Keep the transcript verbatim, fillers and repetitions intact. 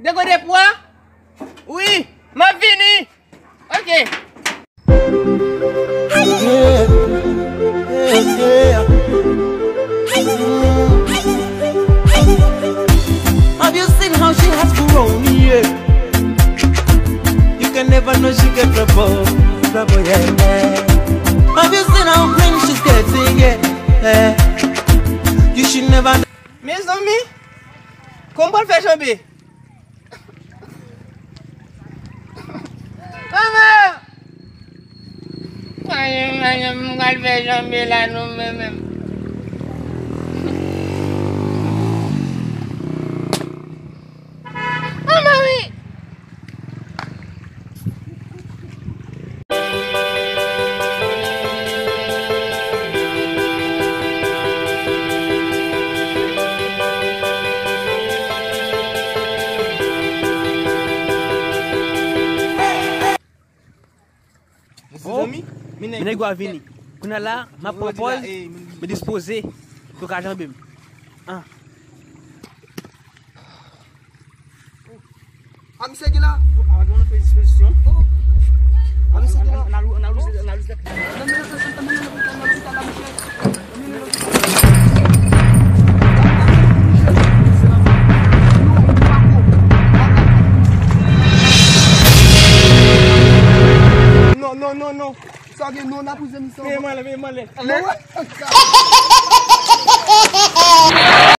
Degode pwa? Wi, m ap vini. Ok. Have you seen how she has grown? Yeah. You can never know she get trouble, trouble, yeah, yeah. Have you seen how green she's getting? Yeah, yeah. You should never. Mezanmi, kòman m pral fè janbe? Manman! Manman, manman, m pral fè janbe la non menm menm. Manman wi! Mezanmi, men nèg yo a vini. Kounye a la, m ap pran pòz, men dispoze pou ka janbe m. Ah. A misye ki la? A misye ki la? Non, non, non, non. Sa gen non, n ap wouze misye. Mete m anlè, mete m anlè.